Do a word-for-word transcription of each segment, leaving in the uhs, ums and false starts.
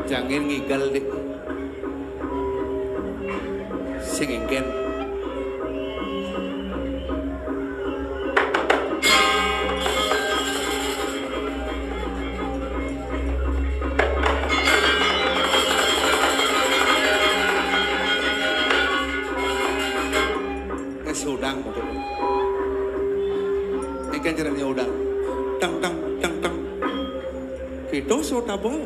Jangin ngigel, Dik. Sing éngkén. Wis udang, Bapak. Éngkén caranya udang. Tang, tang, tang, tang. Gitu, so tabung.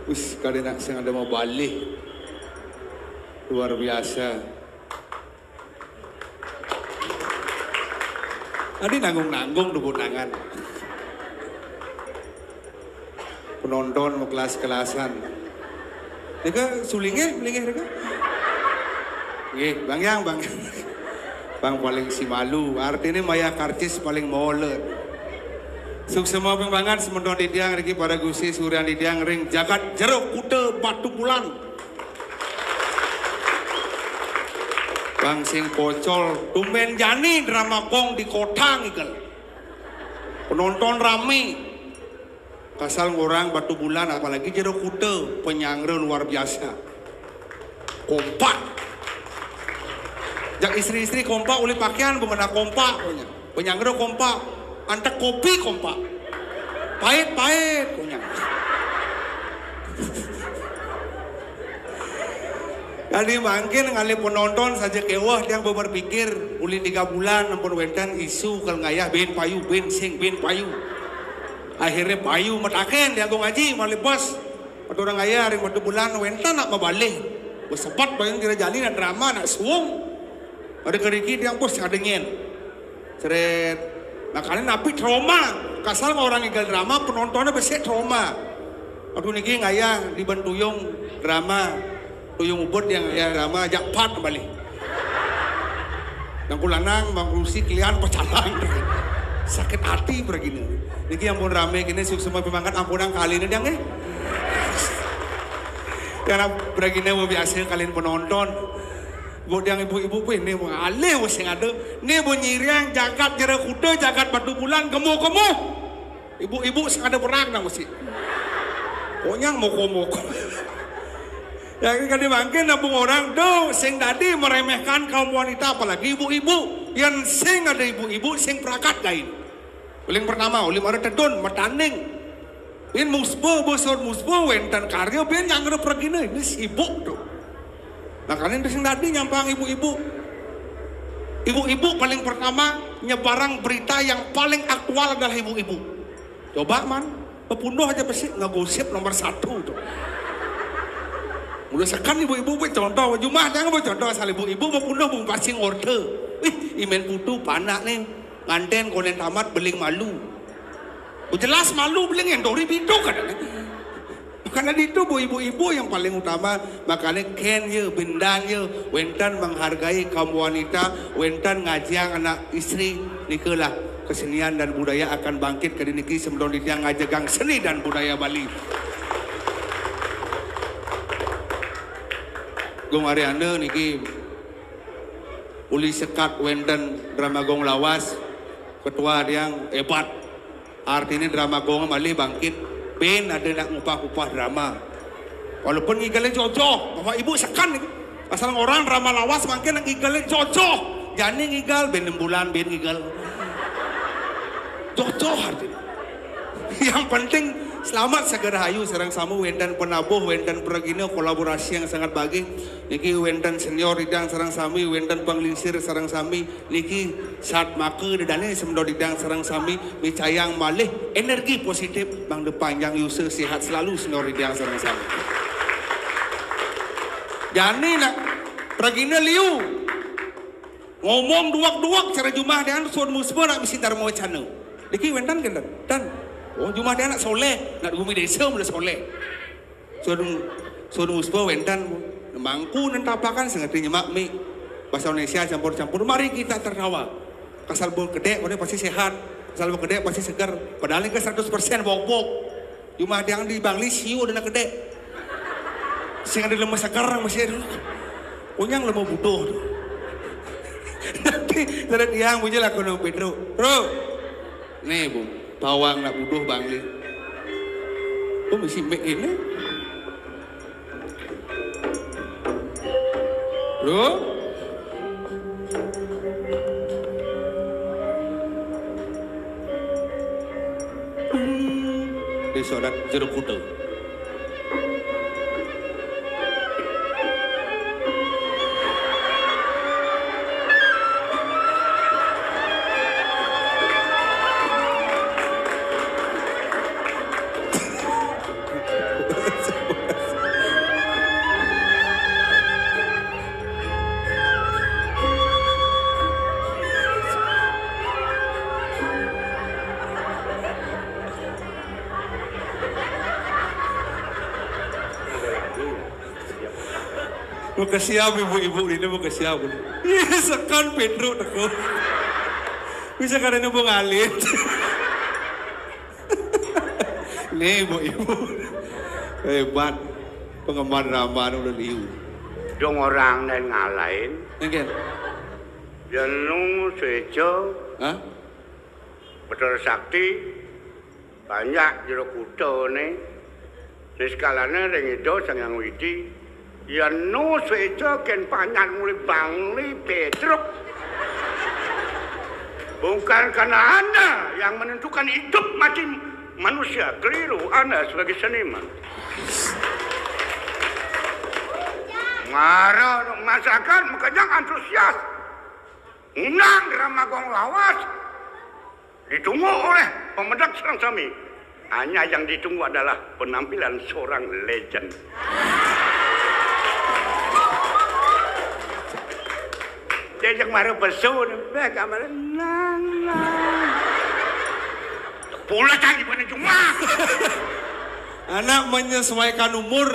Wis, kadéna sing ada mau balik. Luar biasa. Tadi nanggung-nanggung tepuk tangan. Penonton mau kelas-kelasan. Nika sulingnya, melingih nika. Nggih, Bang Yang, Bang. Bang paling si malu, artinya maya karcis paling moler. Suksema ping banget semeton titiang niki para gusti surian titiang ring jagat jero kuta Batubulan. Bang sing pocol, tumben jani drama gong di kota ngigel. Penonton rame. Kasal ngorang Batubulan, apalagi jero kuta, penyanggra luar biasa. Kompak. Jak istri-istri kompak, uli pakaian, bengena kompak, pokoknya. Penyanggra kompak, antek kopi kompak. Pahit-pahit, pokoknya. Kadi mangkin ngalih penonton saja keweh, tiang berpikir, uli tiga bulan, ampun wénten isu kal ngayah bin payu, bin sing, bin payu. Akhirnya payu mataken, tiang Agung Aji, malih bos. Ada orang ngayah, ring Batubulan, wénten nak mabalih. Besepat bayang kira jani nak drama, nak suung. Ada keriki, tiang bos, ada nyen. Seret. Makanya napi trauma. Kasal orang ngigel drama, penontonnya besik trauma. Aduh niki ngayah di Bentuyung drama. Tuyung Ubud yang ngayah drama, jak pat balik. Yang kulanang, Bang Rusi, kalian pecalang. Sakit hati bergini. Niki ampun rame gini, suksema ping banget, ampunang kali ini, Dang, eh. Karena bergini mau biasa kalian penonton. Bu, yang ibu-ibu pun ini mengalih wis sing ada. Ini bu nyiriang jagat jero kuta, jagat Batubulan, gemu-gemu. Ibu-ibu sing ada perang nang mesti. Konyang moko-moko. Ya, kan mangkin nabung orang tuh sing dadi meremehkan kaum wanita, apalagi ibu-ibu. Yang sing ada ibu-ibu sing perakat dai. Paling pertama, ulim ada tedun, metaning. Bin muspa, bosor muspa, wénten karya, bin nyanggra pragina, ini sibuk tuh. Makanya itu sing dadi nyampang ibu-ibu. Ibu-ibu paling pertama nyebarang berita yang paling aktual adalah ibu-ibu. Coba man, pepunduh aja pasti ngegosip nomor satu tuh. Udah sekan ibu-ibu, bu, contoh, jumah jangan bu, contoh asal ibu-ibu, pepunduh bu, pasti ngorder. Ih, imen putu panak nih, nganten konen tamat beling malu. Bu, jelas malu beling yang dori biduk kan. Karena itu bu ibu-ibu yang paling utama, makanya ken ya, bendang ya, wénten menghargai kaum wanita, wénten ngajiang anak istri, nikalah kesenian dan budaya akan bangkit kadi niki semeton titiang ngajegang seni dan budaya Bali. Gung Ariana niki uli sekat wénten drama gong lawas, ketua tiang hebat. Artinya drama gong malih bangkit. Bin ada nak ngupah-upah drama. Walaupun ngigelnya jojoh, bapak ibu sekan nih. Asal orang drama lawas mangkin nak ngigelnya jojoh. Jani ngigel, bin enam bulan, bin ngigel. Jojoh artinya. Yang penting selamat segera hayu sareng sami, wénten penabuh, wénten pragina, kolaborasi yang sangat bagus. Niki wénten senior idang sareng sami, wénten panglingsir sareng sami. Niki sat maka dedane semeton idang sareng sami micayang malih energi positif mangda panjang yusa sehat selalu senior idang sareng sami. Jani nak pragina liu. Ngomong duak-duak cara jumah dia suun musma nak misi dharma wacana. Niki wénten kenten? Dan oh jumah dia nak soleh, nak gumi desa mula soleh. Suun suun musma wénten mangku nentapakan sing ngerti nyemak mi. Bahasa Indonesia campur-campur. Mari kita tertawa. Kasal bau kedék, pasti sehat. Kasal bau kedék pasti seger. Padahal ini seratus persen bobok. Jumah tiang di Bangli siu ada nak kedék. Sing ada lemes seger masih ada. Kunyang lemes butuh. Nanti ada tiang muncul aku nang Pedro. Bro. Nih bu, tawang nak butuh Bangli. Oh, mesti mic ini. Lho? Desa adat Jero Kuta. Makasih ya, ibu-ibu ini, makasih ya, Bu. Iya, sekan Pedro teko. Bisa karena Bu ngalit. Nih, ibu-ibu. Hebat. Penggemar drama udah liu. Dong orang dan ngalahin. Nggih. Yen nu sejo. Hah? Betara Sakti, banyak Jero Kutane. Sing sekalane ring Ida Sang Hyang Widi. Yen nu sejo ken panjat muli Bangli Petruk. Bukan karena Anda yang menentukan hidup mati manusia, keliru Anda sebagai seniman. Mara masyarakat makejang antusias. Ngundang drama gong lawas. Ditunggu oleh pemedek sareng sami. Hanya yang ditunggu adalah penampilan seorang legend. Dia yang mara pesu ni, beh, gambar nang, nang. Pula cari mana cuma. Anak menyesuaikan umur.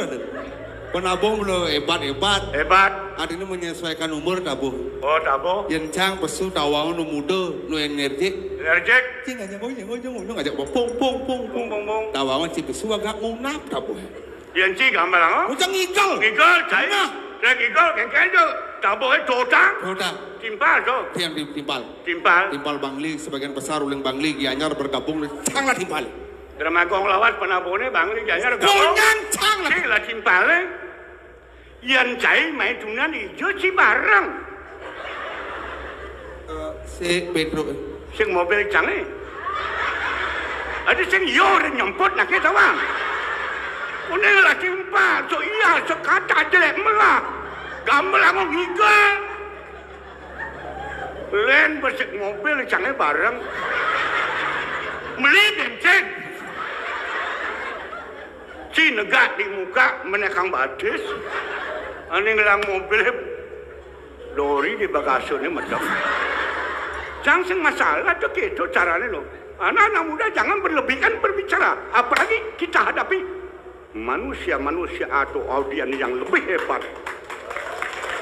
Penabuh mula hebat-hebat. Hebat. Adine menyesuaikan umur tabuh. Oh, tabuh. Yen cang pesu tawang nu muda, nu enerjik. Enerjik. Cing aja ngoyo ngoyo ngoyo ngajak pong pong pong pong. Pong, pong, pong. Tawang si pesu agak ngunap tabuh. Yen ci gambar apa? Ucang ngigel. Ngigel, cai. Nah. Yen ngigel, kengkeng tu. Tabuh itu utang. Utang. Timpal tu. Tiang di- timpal. Timpal. Timpal Bangli, sebagian besar uling Bangli, Gianyar bergabung, sangat timpal. Drama gong lawas penabuhne Bangli, Gianyar bergabung. Konyan cang lah. Ci lah timpale. Yen cai mai tunan ijo ci bareng. Eh, si Pedro. Sing mobil cange. Ada sing yo ora nyemput nake tawang. Kuning lah timpal, so iya sekata jelek melah. Gambar aku ngigel. Len besik mobil cange bareng. Beli bensin. Ci negak di muka menekang batis. Ane ngelang mobil dori di bagasane medem. Cang sing masalah tu gitu carane lo. Anak-anak muda jangan berlebihan berbicara, apalagi kita hadapi manusia-manusia atau audiens yang lebih hebat.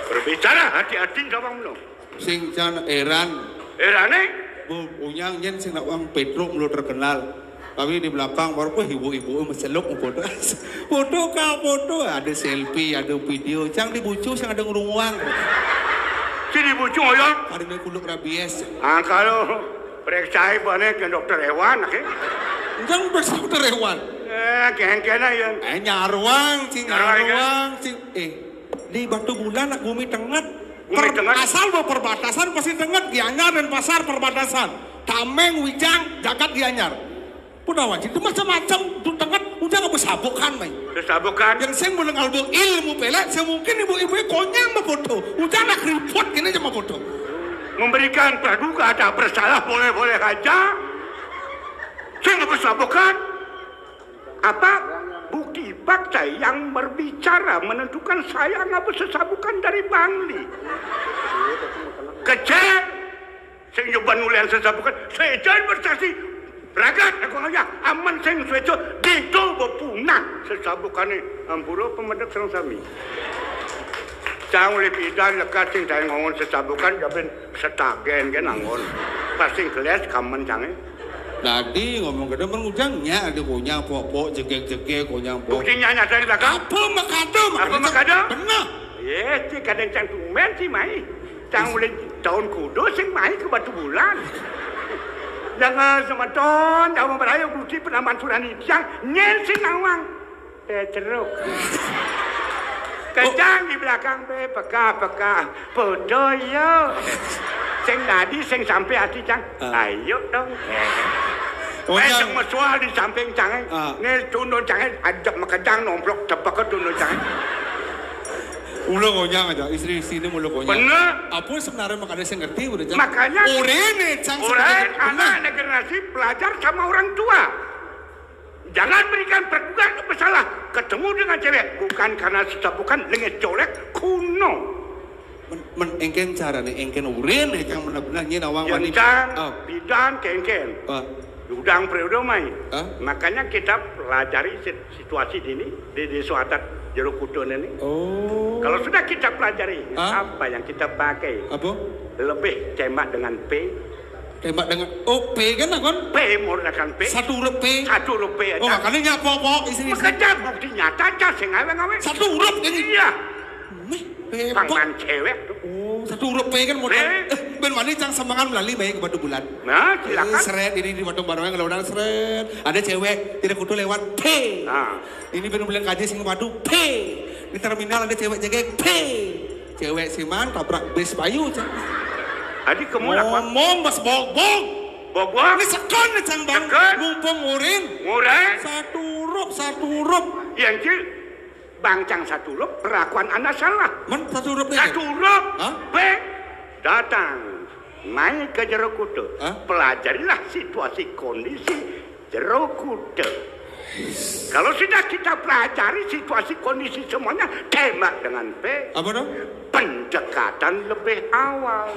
Berbicara hati-hati, jawab no. Sing can Eran. Erane? Bu, unyang nyen sing nak wang Pedro mulu terkenal. Kami di belakang baru, wah, ibu-ibu meselok foto. Foto ka foto, ada selfie, ada video. Cang di bucu, sing ada ngerunguang. Si di bucu, ya? Ada main kuluk rabies. Ah, kalau periksa banyak ke dokter hewan, oke? Enggak, periksa dokter hewan. Eh, kengkena ya. Eh, nyaruang, sing nyaruang, sing. Eh, di Batu Bulan nak bumi tenget. Bumi tenget. Asal bawa perbatasan pasti tenget, Gianyar dan pasar perbatasan. Tameng, Wijang, Jagat, Gianyar. Pun awak itu macam-macam tu tenget, udah aku sabukan mai. Sabukan. Yang saya mendengar bu ilmu pelek, saya mungkin ibu-ibu konyang mau foto. Udah nak report gini aja mau foto. Memberikan praduga tak bersalah boleh-boleh aja. Saya nggak bersabukan. Apa bukti paksa yang berbicara menentukan saya ngapa sesabukan dari Bangli. Kecil, sing nyoba nulian sesabukan, sejan bersaksi. Ragat aku ngajak, aman sing sueco, dito bepunah sesabukane. Ampura pemedek sareng sami. Cang oleh pidan lekat sing saya ngomong sesabukan, jawabin setagen kan anggon. Passing kelas kamen cange. Tadi ngomong gede menujang nya ada konyang pok-pok jegek-jegek konyang pok. Buktinya nyata di belakang. Apa makado? Apa makado? Benar. Yes, si kadang cang tumen si mai. Cang mulai tahun kudo sing mai ke Batu Bulan. Dengan semeton, jauh berayu budi penamban surani tiang, nyel sing nawang. Petruk. Kejang di belakang pe, pekah-pekah. Podo yo. Sing dadi, sing sampe ati cang. Ah. Ayo dong. Oh, eh, sing mesual di samping cang. Ah. Nih tundun cang, ajak makejang nomplok tepek tundun cang. Ulo konyang aja, istri-istri ini mulo konyang. Bener. Apa sebenarnya makanya saya ngerti udah cang. Makanya. Urene cang. Ure sebenarnya anak generasi belajar sama orang tua. Jangan berikan pergugatan bersalah. Ketemu dengan cewek bukan karena susah, bukan lengit colek kuno. Men, men engken carane, engken urene cang bener-bener nyen awang wani. Yang cang, oh, bidan kengken. Ah. Udang periode mai. Ah. Makanya kita pelajari sit-, situasi dini di, di suatan jero kutun ini. Oh. Kalau sudah kita pelajari, ah, apa yang kita pakai? Apa? Lebih tembak dengan P. Tembak dengan, oh, P kan, kan? P, murdakan P. Satu huruf P. Satu huruf P aja. Oh, makanya nyapa apa istri-istri? Makanya bukti nyata aja sing ngawe-ngawe. Satu huruf ini. Iya. Meh, P. Pangman cewek tuh. Oh, satu huruf P kan modal. P. Eh, ben wani cang semangan melali baik ke Batu Bulan. Nah, silakan. Eh, seret ini di Batu Barongan ngelodan seret. Ada cewek, tidak kudu lewat P. Nah. Ini ben bilang kaji sing padu P. Di terminal ada cewek jegeg P. Cewek siman tabrak bis payu, cang. Adi kamu apa? Ngomong bas bogbog. Bogbog? Ini sekon nih, cang, bang. Sekon? Mumpung ngurin. Ngurin? Satu huruf, satu huruf. Iya, Cil. Bang cang satu huruf, perlakuan anda salah. Men satu huruf nih. Satu huruf. Hah? P. Datang. Mai ke jero kute. Hah? Pelajarilah situasi kondisi jero kute. Kalau sudah kita pelajari situasi kondisi semuanya, tembak dengan P. Apa dong? Pendekatan lebih awal.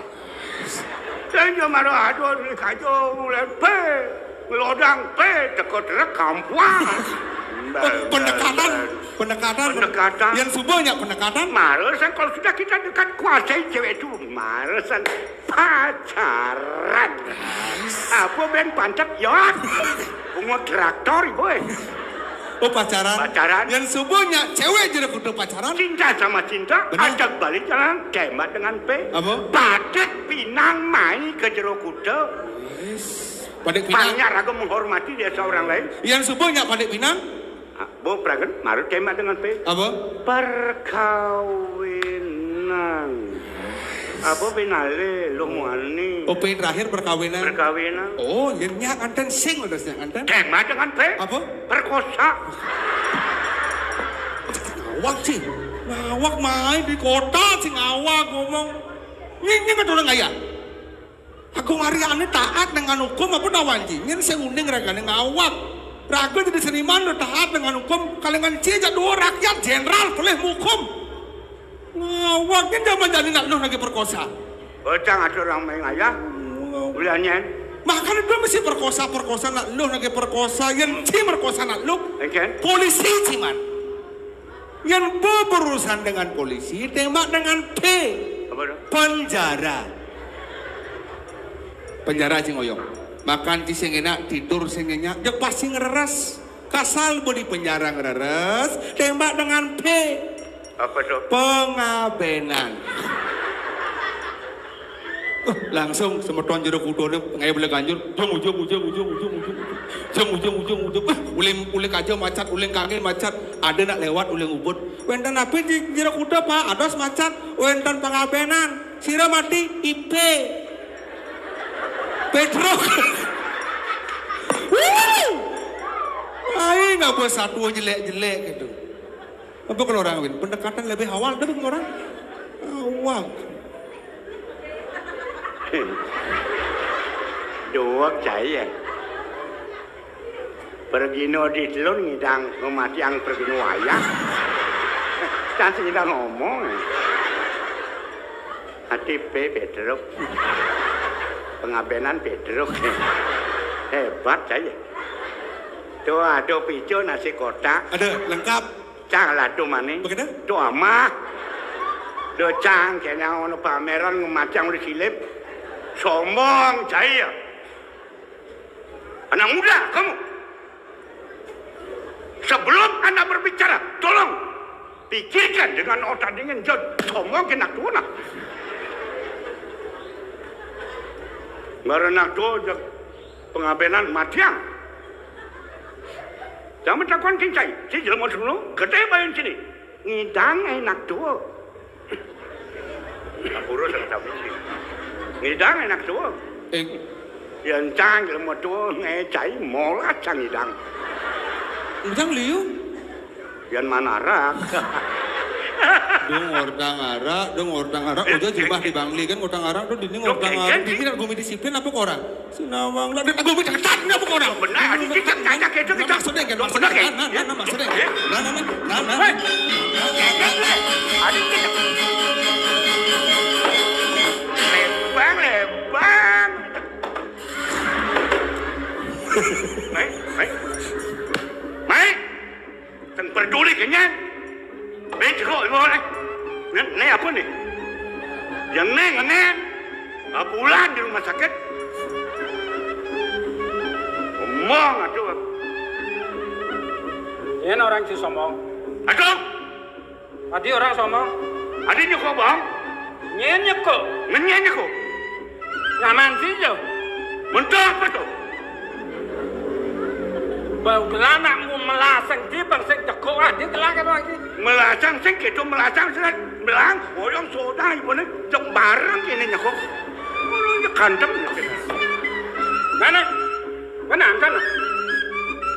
Dan yo maro aduh ni kajo mulai P. Ngelodang P, teko trek kampuang. Pe-, pendekatan, pendekatan. Pendekatan. Yang subanya pendekatan. Maro sang kalau sudah kita dekat kuasai cewek itu, maro sang pacaran. Apa ben pantek ya? Bunga traktor, boy. Oh, pacaran. Pacaran. Yang subanya cewek jadi kudu pacaran. Cinta sama cinta, benar. Ajak balik jalan, tembak dengan P. Apa? Batik pinang mai ke jero kuda. Wis. Batik pinang. Pangnya raga menghormati jasa orang lain. Yang subanya batik pinang. Ah, bo pragen, maru tembak dengan P. Apa? Perkawinan. Apa pinale, lo muani? Oh, P terakhir perkawinan. Perkawinan. Oh, yang nyak anten sing udah nyak anten. Tembak dengan P. Apa? Perkosa. Ngawak sih. Ngawak main di kota sing ngawak ngomong. Ini kan orang kaya. Agung Aryani taat dengan hukum apa nawanji? Nyen sing uning ragane ngawak. Raga jadi seniman lo taat dengan hukum. Kalengan cie jak dua rakyat jenderal boleh hukum. Ngawak nyen zaman jadi nak lu lagi perkosa. Bocang ada orang main ayah. Ngawak. Ulanyen. Makanya dia mesti perkosa, perkosa nak lu lagi perkosa. Yang si perkosa nak lu. Oke. Polisi ciman. Yang berurusan dengan polisi, tembak dengan P. Apa tu? Penjara. Penjara sing oyong. Makan ci sing enak, tidur sing nyenyak, jek pasti ngereres. Kasal bodi penjara ngereres, tembak dengan P. Apa tu? Pengabenan. Eh, langsung semeton jero kudone ngaya bela ganjur. Jung, ujung, ujung, ujung, ujung, ujung. Jung, ujung, ujung, ujung. Eh, uling, uling kaja macat, uling kangin macat. Ada nak lewat uling ubud. Wenten apa di jero kuda, Pak? Ados macat. Wenten pengabenan. Sira mati, I P. Petruk. Wuh. Ai, nggak buat satu jelek-jelek gitu. Apa kalau orang Win? Pendekatan lebih awal, dah orang. Awak. Dua cai ya. Pergino di telun ngidang mematiang pergino wayang. Cantik ngidang ngomong. Hati P Petruk. Pengabenan Petruk. Hebat saya. Tuh ada picu nasi kotak. Ada lengkap. Cang ladu maning. Begitu? Tuh amah. Duh cang kena ono pameran ngemacang udah silip. Sombong saya. Anak muda kamu. Sebelum Anda berbicara, tolong pikirkan dengan otak dingin. Jangan sombong kena tuh nah. Nggak ada anak tuh. Pangabénan matiang. Jaman takon kincai, si jelema dulu, gedé bayun sini. Ngidang enak tua. Urus yang sami. Ngidang enak tua. Ing. Yang cang jelema tua, ngecai molas cang ngidang. Ngidang liu. Yan manarak. Dong ngordang arak, dong ngordang arak. Udah jumah di Bangli kan ngordang arak tuh dini ngordang arak. Dini nak gumi disiplin apa korang? Sinawang lah, nak gumi deketan apa korang? Benar, ada cicak cacak itu kita. Maksudnya kan, maksudnya kan, nah, nah, nah, maksudnya kan. Nah, nah, nah, nah, nah. Ada cicak. Lebang, lebang. Mai, mai. Mai. Tang peduli kenyan. Mai jero ibu ni. Ni, ni apa ni? Yang ni ngenen. Bulan di rumah sakit. Omong atuh. Ini orang Cisomong. Atuh. Adi orang sono. Adi nyeko bang. Nyen nyeko. Nyen nyeko. Nyaman sih jo. Mentah apa tu? Bau gelanak mu melasang di bang sing jeko adi gelah kan lagi. Melasang sing gitu melasang sing belang. Orang soda ibu ni jeng bareng ini nyeko. Kantem. Mana? Mana angkan?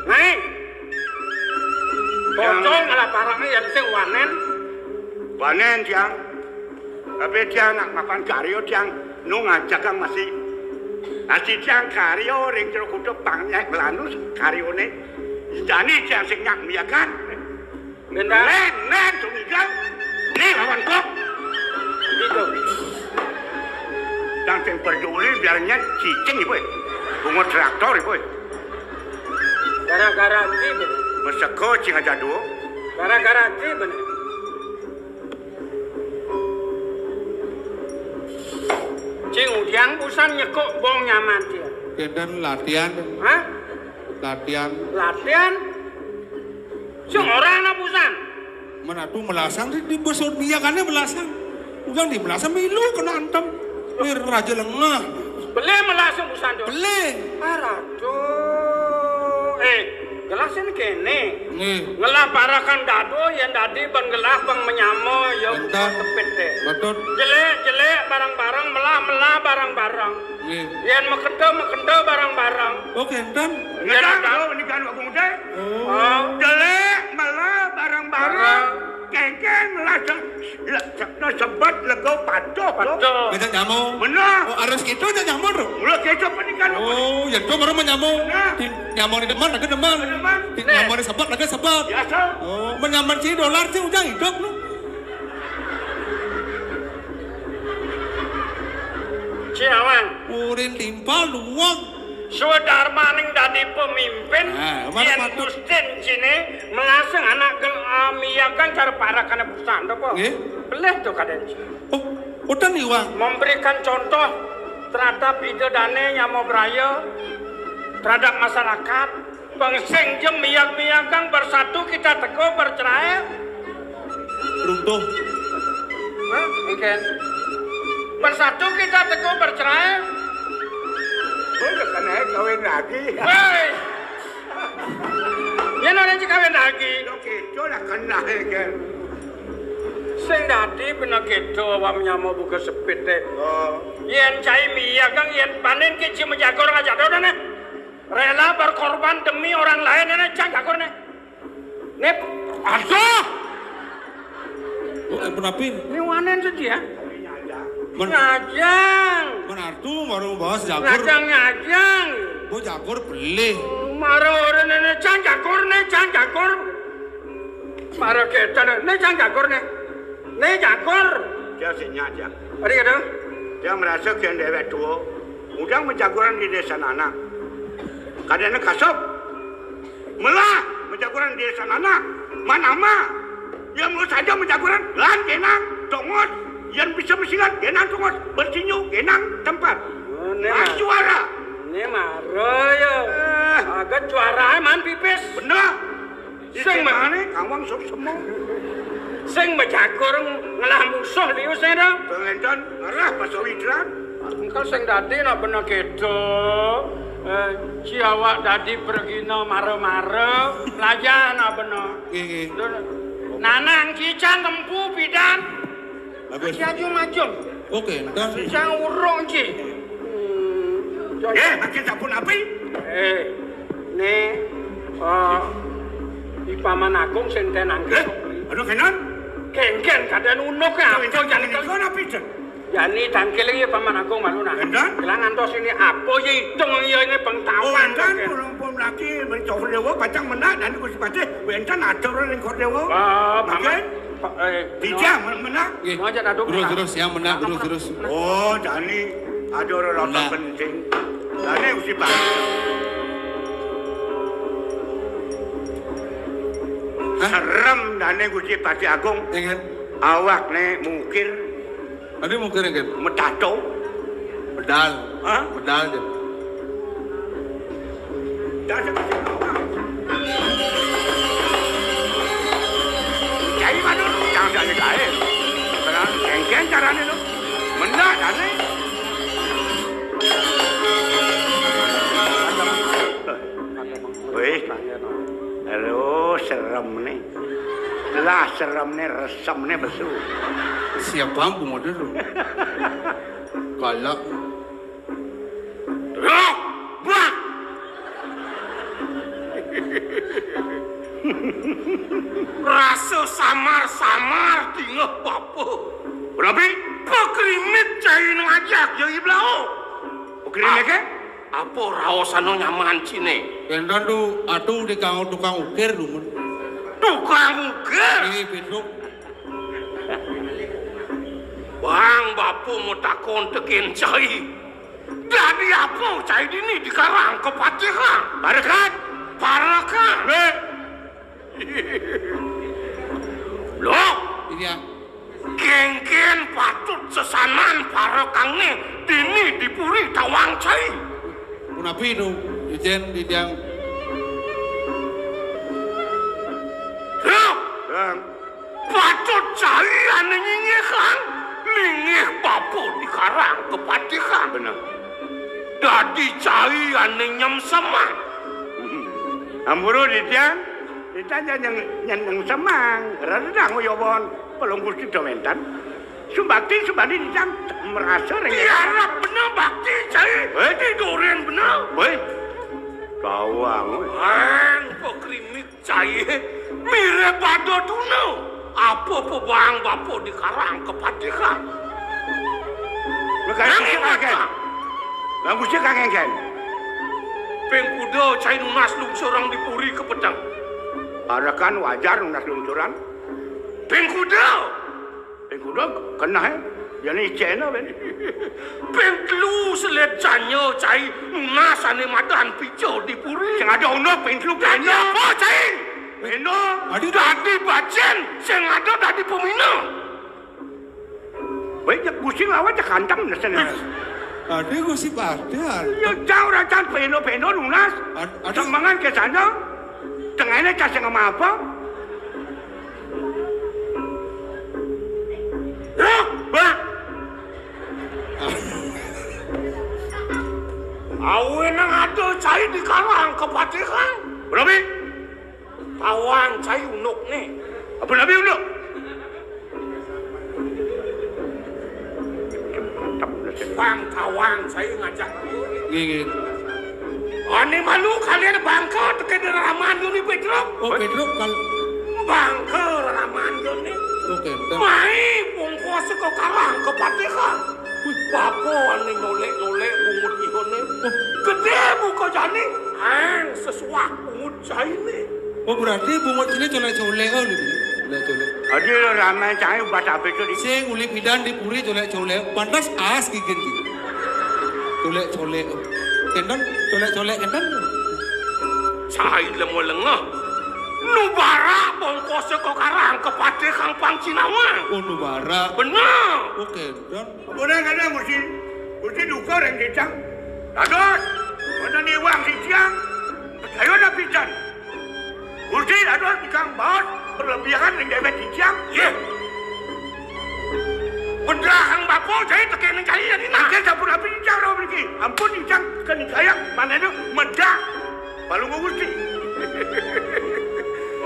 Naik. Bocor malah parangnya yang sing wanen. Wanen tiang. Tapi tiang nak makan karyo tiang nu ngajagang masih. Nasi tiang karyo ring jero kuda pangnya melanus karyone. Jani tiang sing nyak miakan. Bentar. Len, len, tumigal. Ni lawan kok. Gitu. Yang sing peduli biarnya cicing ibu. Bunga traktor ibu. Gara-gara ci bener. Meseko cing aja dulu. Gara-gara ci bener. Cing udiang busan nyekok bong nyaman dia. Kenten latihan. Hah? Latihan. Latihan? Sing ora ana busan. Menatu melasang di, di besut miyakannya melasang. Udah di melasang milu kena antem. Mir raja lengah. Beli melasang busan do. Beli. Aratu. Eh, gelasin kene. Nggih. Ngelah parakan dado yang dadi bang gelah bang menyamo ya bukan tepit deh. Betul. Jelek jelek barang-barang, melah melah barang-barang. Nggih. Yang mekento mekento barang-barang. Oh, kenten. Ngedah lo ini kan aku muda. Oh. Jelek malah barang-barang. Kengkeng malah se-, le-, se-, no sebet lego patuh. Patuh. Ngajak nyamuk. Benar. Oh, harus gitu aja nyamuk tuh. Mula kecap ini kan. Oh, ya tuh baru menyamuk. Nah. Di, nyamuk di depan lagi depan. Depan. Di, nyamuk di sebet lagi sebet. Biasa. Oh, menyaman sih dolar sih udah hidup lu. Ciawan. Urin timpal luang. Swadarmaning dadi pemimpin, nah, yen Gustin cine melaseng anak gel-, ah, miyagang cara parakane pusanda apa? Nggih. Beleh to kaden cine. Oh, udan iwang. Memberikan contoh terhadap ida dane nyama braya terhadap masyarakat. Bang sing jem miyag-miyagang bersatu kita teguh bercerai. Runtuh. Hah? Engken. Bersatu kita teguh bercerai. Boleh kena kawin lagi. Hei. Yen ora kawin lagi. Lo keco lah kena engken. Sing dadi bener keto awak nyama buka sepit deh. Oh. Yen cai miyag kang yen panen ke cuma jagor aja do dene. Rela berkorban demi orang lain ini cang jagor nih. Nip, aduh. Oh, ampun apin. Ini wanen sedih ya. Men- Ngajang. Men Artu baru bahas jagur. Ngajang ngajang. Bu jagur beli. Maro orang ini cang jagur nih, cang jagur. Maro kita nih, nih cang jagur nih. Nih jagur. Dia sih nyajang. Ada gitu? Dia merasa kian dewek tua. Udang menjaguran di desa nana. Kadang kasop. Melah menjaguran di desa nana. Mana ma? Yang mau saja menjaguran lan genang, tongot. Yang bisa mesilat genang tongot. Bertinju genang tempat. Ini mah. Suara. Ini mah royo. Eh. Agak juara man pipis. Bener. Sing mane kawang sok semong. Sing bejagur ngelah musuh liu sing dong. Pengenton ngerah pasawidran. Engkau sing dadi nak bener gitu. Eh, ci awak dadi pragina mara-mara, lajana bener. Nggih, nggih. Nanang cicang kempu pidan. Bagus. Ci aju majeng. Oke, entar. Cicang urung, ci. Hmm. Eh, makin sabun api? Eh, né, eh, di Paman Agung sing ten angge. Eh, aduh, kenan? Kengken kadén unuk ya. Aduh, entar jangan ikon api, Jen. Jani tangkil ya Paman Agung malu nah. Entar? Kelang antos ini apa ya hitung ya ini pengtawan. Oh, entar, kengken. Pun, pun lagi mencok dewa, pacang menak, dan Gusti Patih, entar atur ning Kordewa. Ah, Paman. Oke? Pa-, eh, Tidak, men-, menak. Nggih. Mau aja aduk. Terus, terus, yang menak, terus, terus. Oh, jani ada orang penting. Jani Gusti Patih. Hah? Serem jani Gusti Patih Agung. Iya kan? Awakné mungkir. Tadi mungkir, kan? Metato. Bedal. Hah? Bedal, Jen. Cai Madun, jangan jadi gaé. Beneran kengken carané lo. Menak, jani. Wih. Halo, serem nih. Lah, serem nih, resem nih, besu. Siapa pun model tu? Galak. Roh, bah. Rasa samar-samar dingeh bapa. Rabi? Pekrimit cai ngajak ya iblao. Pekrimit ke? Apa raosana nyaman ciné? Kénten tu, atu di kang tukang ukir dumun. Tukang ukir? Iya, Pétruk. Bang, bapa mau takon tekén cai. Dadi apa cai dini dikarang kapatihan? Parekan. Parekan. Loh, iya. Kénkén patut sesanan parekangné dini di puri tawang cai. Punapi tu, Ijén, Ijang? Loh, Bang. Patut cai ané nyinggihang, linggih bapa dikarang kapatihan. Bener. Dadi cai ané nyemsemang. Ampura, Ijang. Kita nyang, nyang, nyang semang, rendang uyobon, pelung Gusti do wénten. Sumbakti, sumbakti, Ijang, merasa ring. Tiarap bener bakti, cai. Wéh. Tidurin bener. Wéh. Tawang, wéh. Eng, pekrimit cai. Mirip pada tuna. Apa pebang bapa dikarang kapatihan? Nang Gusti kangkén. Nang Gusti kangkén. Ping kuda cai nunas lungsurang di puri kapeteng. Parekan wajar nunas lungsuran. Ping kuda. Ping kuda keneh, ya ni cena ben. Ping telu selit janya cai nunas ané madan pica di puri. Sing ada unuk ping telu. Dadi apa cai? Bena. Aduh. Dadi bacén, sing ada dadi pemina. Baik, jak Gusti lawan jak kantem, nesen. Aduh, Gusti Patih. Ya, jauh racan peno-peno nunas. Ad-, aduh. Sumbangan ke sana. Tengahnya cas yang apa? Loh, Bah. Awe nang ada cai dikarang kapatihan. Berapa? Tawang cai unuk né. Apa nabi unuk? Bang tawang cai ngajak. Nggih, nggih. Ané malu kalian bangka tekén reraman yo ni Pétruk. Oh, Pétruk kal- Bangka reraman yo ni. Oke, betul. Mai bungkus kok karang kapatihan. Wih. Bapa ané nyolek-nyolek bungut ihoné. Oh. Gedé buka jani. Ang sesuak bungut cainé. Oh, berarti bungut ini colek-colek, oh, gitu. Colek-colek. Adi lo ramai cai buat apa itu di? Sing uli pidan di puri colek-colek. Pantas as gigin gitu. Colek-colek. Kénten, colek-colek kénten. Cai lemo lengah. Nubara bungkus kok karang kapatihan pang Cinawang. Oh, nubara. Bener. Oke, dan Ampun, kadang Gusti, Gusti duka ring titiang. Dados, wonten iwang titiang, percaya napi jan. Gusti dados ingkang baos berlebihan ring dewek titiang. Nggih. Bedrahang Bapa Oh, cai tekén cai ya dina. Angké sampun api dicang rauh mriki. Ampun dicang kén kayak manehna medak. Palungguh Gusti.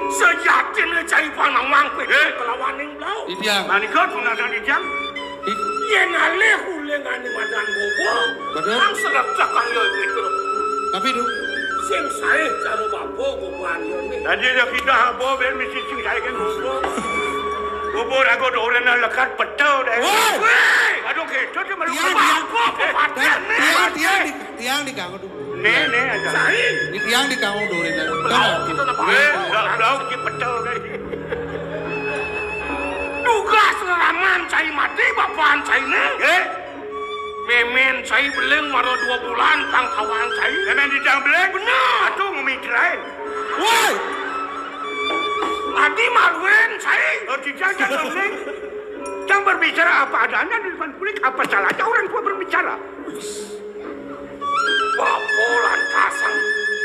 Sejatiné cai panawang Pétruk kelawaning blau. Titiang. Manika tunasan titiang. Yén alih uling ané madan bobo, bener. Kang serak cakang ya Pétruk. Tapi, Duh. Sing saé cara bapa boboan ya né. Tadi dah kita bobo ben mesti sing saé kan bobo. Bobo raga doréna lekad peta deh. Woi! Woi! Aduh, kita tuh malu. Tiang, tiang. Bapa, bapa, tiang, tiang, tiang, tiang, tiang, tiang, tiang, tiang, tiang, tiang, Né, né, aja. Saé. Di tiang di kanggo doréna. Blau kita napa? Eh, blau, blau ki pecel kayak. Dugas lelaman cai mati bapaan cainé. Eh? Mémén cai beling mara dua bulan kang tawang cai. Mémén di tiang beling? Bener. Atuh ngomong lain. Woi. Adi maruin cai. Oh, tidak, jangan beling. Jangan berbicara apa adanya di depan publik, apa salahnya orang tua berbicara? Bapa lantasan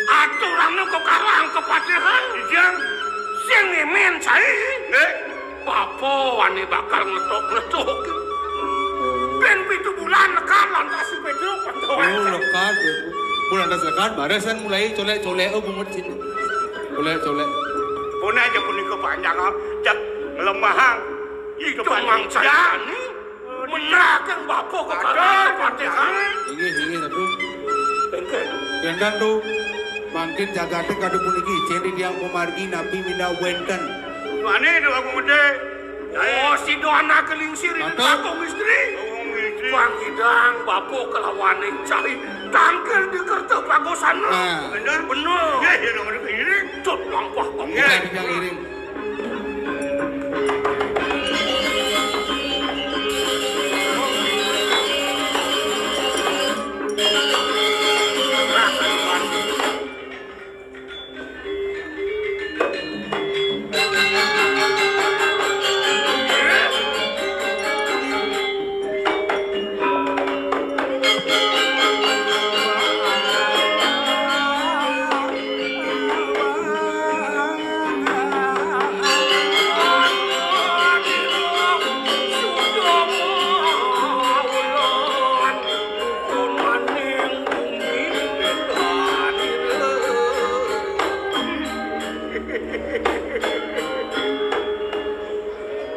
aturane kok karang kepatihan. Ijang. Sing ngemen cai. Nggih. Bapa wani bakal ngetok-ngetok. Ben pitu bulan lekad lantas si Pedro. Oh, lekad, ya. Bulan lantas lekad, barusan mulai colek-colek, oh, bungut sini. Colek-colek. Pun aja punika panjang, ah. Jak lemahang. Ih, itu mangsa. Menakang bapa kok kata patihan. Inggih, inggih, Ratu. Engken. Kénten, Tu. Mangkin jagaté kadu puniki, cén tiang pamargi napi minda wénten. Mane, Tu Agung Gedé? Oh, sida anak lingsir ini kakung istri. Kakung istri. Pangidang bapa kelawaning cai tangkil di kerta pagosana. Nah. Bener? Bener. Nggih, ya, nomor ini. Cut lampah kok. Nggih. Bukan yang iring.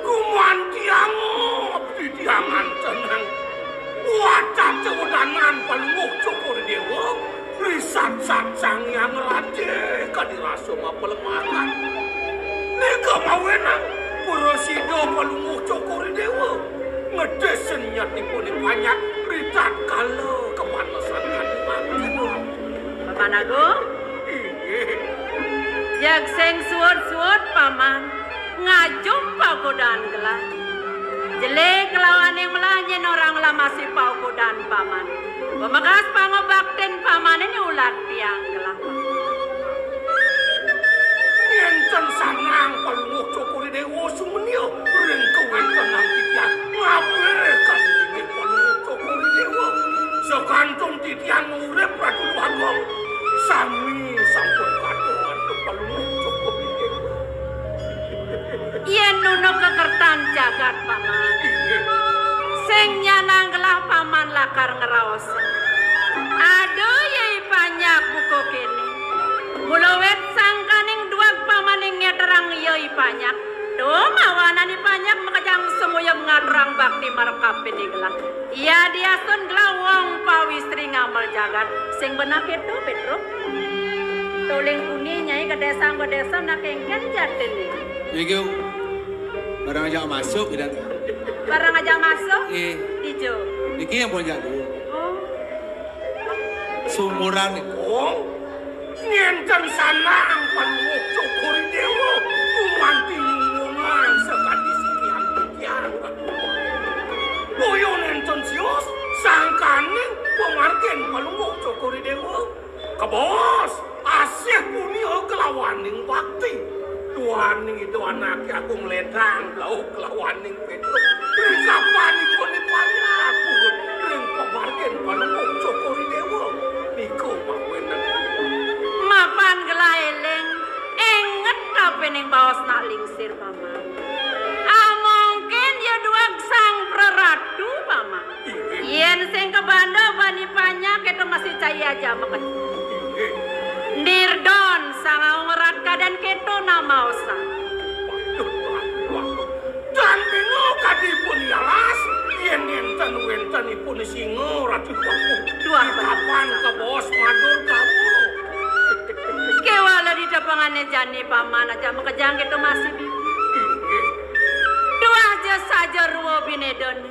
Gumantiang abdi diangan tenang. Wacah cewedanan Palungguh Cokor Déwa, risat sat Sang Hyang Radé kadi rasa mapelemahan. Nika mawenang prasida Palungguh Cokor Déwa. Ngedis senyatipun panjak ritatkala kapanesan kadi mangkin. Paman Agung? Inggih. Jag sing suud-suud, Paman. Ngajum pagodan gelah. Jelé kelawaning melah nyén orang lamasi pagodan, Paman. Pamekas pangubaktin Pamané nyulat tiang gelah. Yén ten sanang Palungguh Cokor Déwa sumenia ring kawéntenan titiang ngabih kadi inggih Palungguh Cokor Déwa. Sakantun titiang urip Ratu Luh Agung, sami sampun katur antuk Palungguh Cokor Déwa. Yén nunuk kakertan jagat, Paman. Inggih. Sing nyanang gelah Paman lakar ngraos. Aduh, Yai Panjak buka kéné. Mula wit sangkaning dueg Pamané ngéterang Yai Panjak. Duh, mawanan Yai Panjak makejang sumuyub ngaturang bakti marekapiné gelah. Yadiastun gelah wong pawistri ngamel jagat. Sing beneh kéto, Pétruk. Tuling puni nyai ka désa, ka désa nak kéngkén jatiné. Niki barang ajak masuk, Idan. Barang ajak masuk? Nggih. Ijo. Niki yang punya dulu. Oh. Sumuran niku. Nénten sanang Palungguh Cokor Déwa, gumanti nyuwunang sakadi sikian titiang. Boya nénten sios sangkaning pamargin Palungguh Cokor Déwa. Kebos, asih punika kelawaning bakti. Duaning Ida Anaké Agung Lédang, lauh kelawaning Pétruk. Ring kapanipun ipanyapun ring pamargin Palungguh Cokor Déwa. Nika mawinan. Mapan gelah éling, inget kapining baos nak lingsir, Paman. Amongkin ya dueg Sang Praratu, Paman. Yén sing kabanda bani panyak, kéto masih cai aja meken. Nirdon sangaung rat kadén kéto namaosan. Waduh, waduh, waduh. Dan dina kadipun ialas, yén nénten wéntenipun singa, Ratu. Waduh. Duh, kapan kabaos madur kamu? Kéwala di tepengané jani paman aja makejang kéto masih bibi. Inggih. Duh, aja saja rua binédané.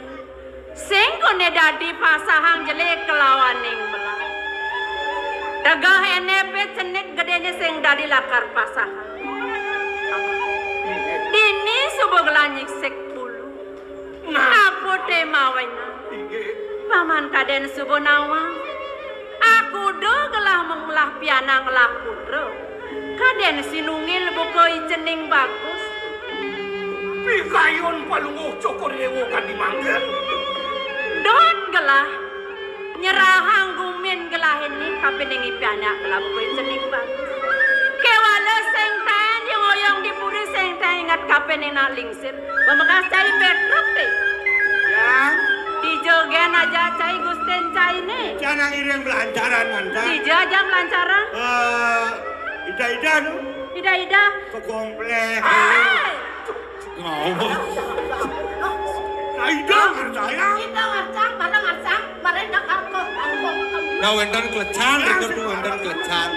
Sing koné dadi pasahang jelé kelawaning melah. Tegeh éné pit cenit gedéné sing dadi lakar pasahang. Dini suba gelah nyiksik bulu. Nah. Apa té mawinan? Inggih. Paman kadén suba nawang. Akuda gelah menglah pianak lakutra. Kadén sinunggil buka icening bagus. Pikayun Palungguh Cokor Déwa kadi mangkin. Dot gelah nyerahang gumin gelah ini kapining i pianak gelah buka icening bagus. Kéwala sing taén ya ngoyong di puri, sing taén inget kapining nak lingsir. Pamekas cai Pétruk té. Yang. Dija gén aja cai Gustin cainé. Jangan iring belancaran, Manta. Dija aja belancaran. Eh, ida-ida tu. Ida-ida. Ke komplek. Éh. Ngawur. Nah, ida ngerti sayang. Ida ngerti, bareng ngerti, bareng dak kangkung, kangkung. Nah, wénten klecan, itu tuh wénten klecan.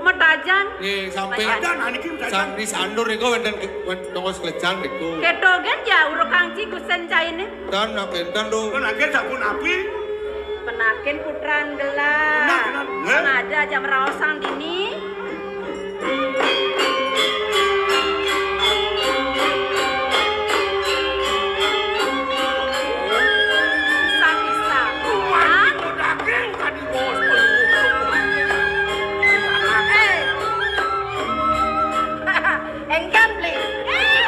Metajan. Nggih, samping. Metajan. Ada, nah, niki metajan. Sang di sandur niku wénten ke-, wén-, tongos klecan niku. Kéto gén ya urukang ci Gustin cainé. Dan nak énten lho. Penakin sabun api. Penakin putran gelah. Benar, benar. Sengaja aja meraosang dini. Bisa-bisa. Hah? Daging tadi bos. Eh. Enggan beli. Eh.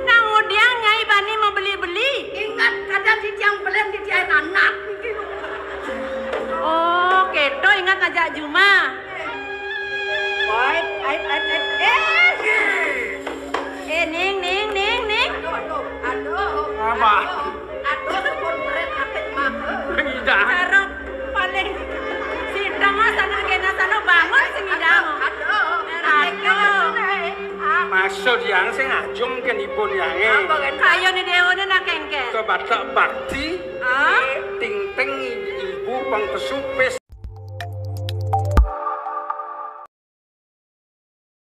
Nang udiang nyai bani mabeli-beli. Ingat kada titiang belen titiang anak. Oh, kéto ingat ajak jumah. Ait, ait, ait, ait. Eh. Eh, ning, ning, ning, ning. Aduh, aduh, aduh. Apa? Aduh, aduh, syukur meren ape mah. Ida. Cara paling sidang ah, sana kena sana bangun sing idang. Aduh, aduh. Aduh. Maksud yang sing ajum kan ibu yang eh. Apa kan? Kayo ni dewa ni nak kengken. Ke batak bakti. Ah? Ting ting ibu pang pesupes.